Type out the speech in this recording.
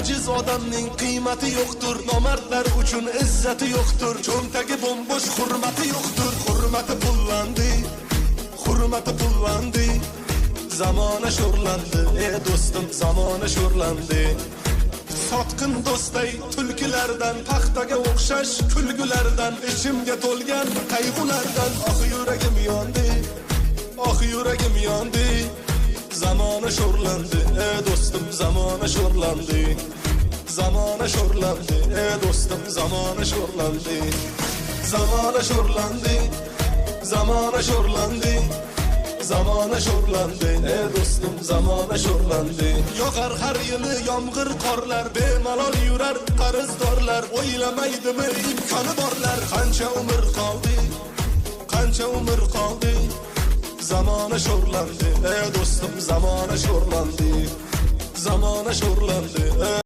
Ojiz odamning qiymati yo'qdir, nomardlar uchun izzati yo'qdir, cho'ntagi bo'm-bo'sh hurmati yo'qdir. Hurmati pullandi, hurmati pullandi, zamona sho'rlandi, ey do'stim, zamona sho'rlandi. Sotqin do'stay tulkilardan, paxtaga o'xshash kulgulardan, ichimga to'lgan qayg'ulardan oh yuragim yondi, oh yuragim yondi. Zamona sho'rlandi, ey do'stim, zamona sho'rlandi. Zamona sho'rlandi, ey do'stim, zamona sho'rlandi. Zamona sho'rlandi, zamona sho'rlandi. Zamona sho'rlandi, ey do'stim, zamona sho'rlandi. Yog'ar har yili yomg'ir qorlar, bemalol yurar qarzdorlar, o'ylamaydimi imkoni borlar. Qancha umr qoldi, qancha umr qoldi? Zamona sho'rlandi, ey do'stim, zamona sho'rlandi. Zamona sho'rlandi, ey.